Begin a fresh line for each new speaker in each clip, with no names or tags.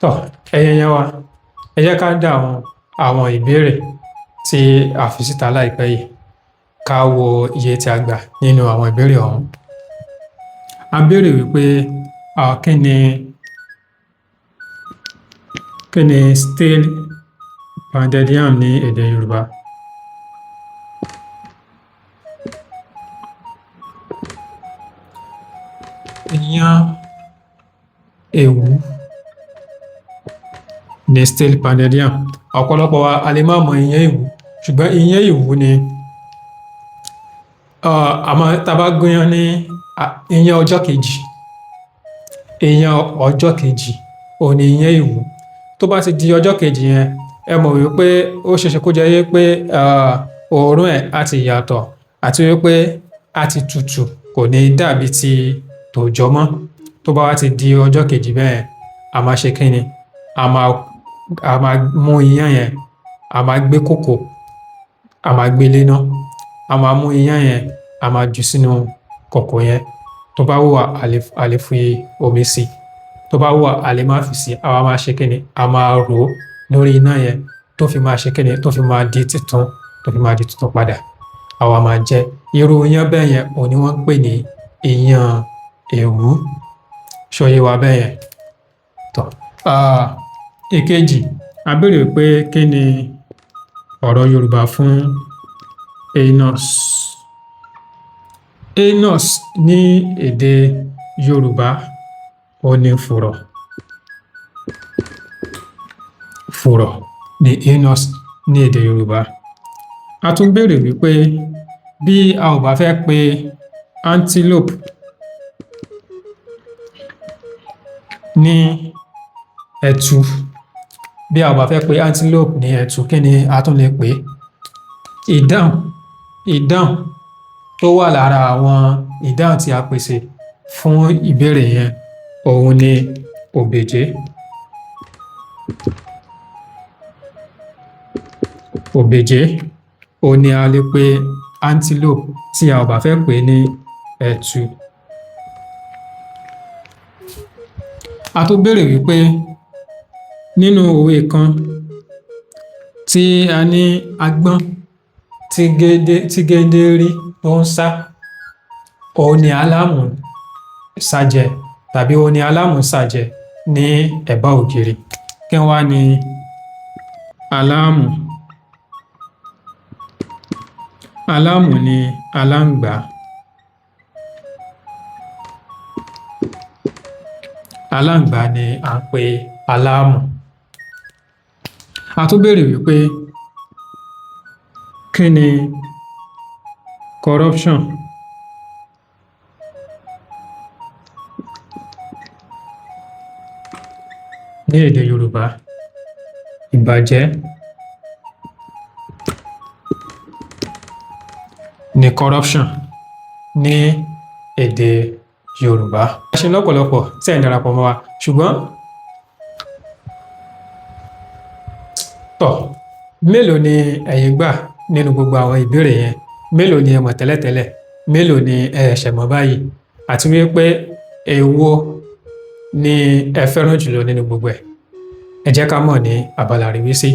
Tọ́, ẹ̀yin èèyàn wa, ẹ jẹ́ ká dáhùn àwọn ìbéèrè tí a fi síta láìpẹ́ yìí, ká wo iye tí a gbà nínú àwọn ìbéèrè ọ̀hún. A béèrè wípé kí ni stale pounded yam ní èdè Yorùbá? Iyán èwú ni stale pounded yam. Ọ̀pọ̀lọpọ̀ wa, a lè má mọ iyán èwú, ṣùgbọ́n iyán èwú ni àmọ́ tá a bá gúnyán ní iyán ọjọ́ kejì, iyán ọjọ́ kejì òun ni iyán èwú. Tó bá ti di ọjọ́ kejì yẹn, ẹ mọ̀ wípé ó ṣeéṣe kó jẹ́ wípé òórùn ẹ̀ á ti yàtọ̀ àti wípé á ti tutù, kò ní dàbí ti tòòjọ́ mọ́. Tó bá wá ti di ọjọ́ kejì bẹ́ẹ̀, a máa ṣe kíni? A máa mú iyán yẹn, a máa gbé kòkò, a máa gbé léná, a máa mú iyán yẹn, a máa jù sínú kòkò yẹn. Tó bá wù wá, a lè fi omi sí. Tó bá wù wá, a lè má fi sí. A wá máa ṣe kíni? A máa rò ó lórí iná yẹn tó fi máa ṣe kíni? Tó fi máa di titun, tó fi máa di tuntun padà. A wá máa jẹ. Irú iyán bẹ́ẹ̀ yẹn òun ni wọ́n ń pè ní iyán èwú. Ṣó yé wa bẹ́ẹ̀ yẹn? Tọ́. Ìkejì, a béèrè pé kí ni ọ̀rọ̀ Yorùbá fún anus? Anus ní èdè Yorùbá, òun ní fùrọ̀. Fùrọ̀ ni anus ní èdè Yorùbá. A tún béèrè wípé bí a ò bá fẹ́ pe antelope ní ẹtu, bí a ò bá fẹ́ pe antelope ní ẹtu, kí ni a tún lè pè é? Ìdáhùn tó wà lára àwọn ìdáhùn tí a pèsè fún ìbéèrè yẹn, òun ni òbèjé. Òbèjé òun ni a lè pe antelope tí a ò bá fẹ́ pè é ní ẹtu. A tún béèrè wípé nínú òwe kan tí a ní, agbọ́n tí géńdé rí tó ń sá, òun ni alámù sá jẹ tàbí òun ni alámù sá jẹ ní ẹ̀bá ògiri. Kí wá ní alámù? Alámù ni aláǹgbá. Aláǹgbá ni à ń pè alámù. A tún béèrè wípé kí ni corruption ní èdè Yorùbá? Ìbàjẹ́ ni corruption ní èdè Yorùbá. Ẹ ṣé lọ́pọ̀lọpọ̀ tí ẹ̀ ń darapọ̀ mọ́ wa, ṣùgbọ́n tọ̀, mélòó ni ẹ̀yin gbà nínú gbogbo àwọn ìbéèrè yẹn? Mélòó ni ẹ mọ̀ tẹ́lẹ̀tẹ́lẹ̀? Mélòó ni ẹ ṣẹ̀ṣẹ̀ mọ̀ báyìí? Àti wípé èwo ni ẹ fẹ́ràn jùlọ nínú gbogbo ẹ̀? Ẹ jẹ́ ká mọ̀ ní abala àríwísí.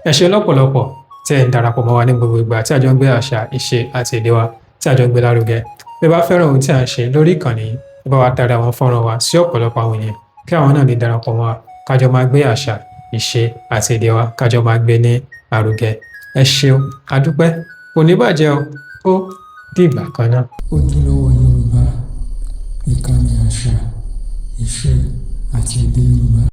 Ẹ ṣé lọ́pọ̀lọpọ̀ tí ẹ̀ ń darapọ̀ mọ́ wa ní gbogbo ìgbà tí a jọ ń gbé àṣà, ìṣe àti èdè wa, tí a jọ ń gbé lárugẹ. Bí ẹ bá fẹ́ràn ohun tí à ń ṣe lórí ìkànnì yìí, ẹ bá wa tari àwọn fọ́nrán wa sí ọ̀pọ̀lọpọ̀ àwọn èèyàn kí àwọn náà lè darapọ̀ mọ́ wa, ká jọ máa gbé àṣà, ìṣe àti èdè wa, ká jọ máa gbé ní àrùgẹ. Ẹ ṣeun, a dúpẹ́. Kò ní bàjẹ́ o, ó dìgbà kan náà.
Ojúlówó Yorùbá, ìkànnì àṣà, ìṣe àti èdè Yorùbá.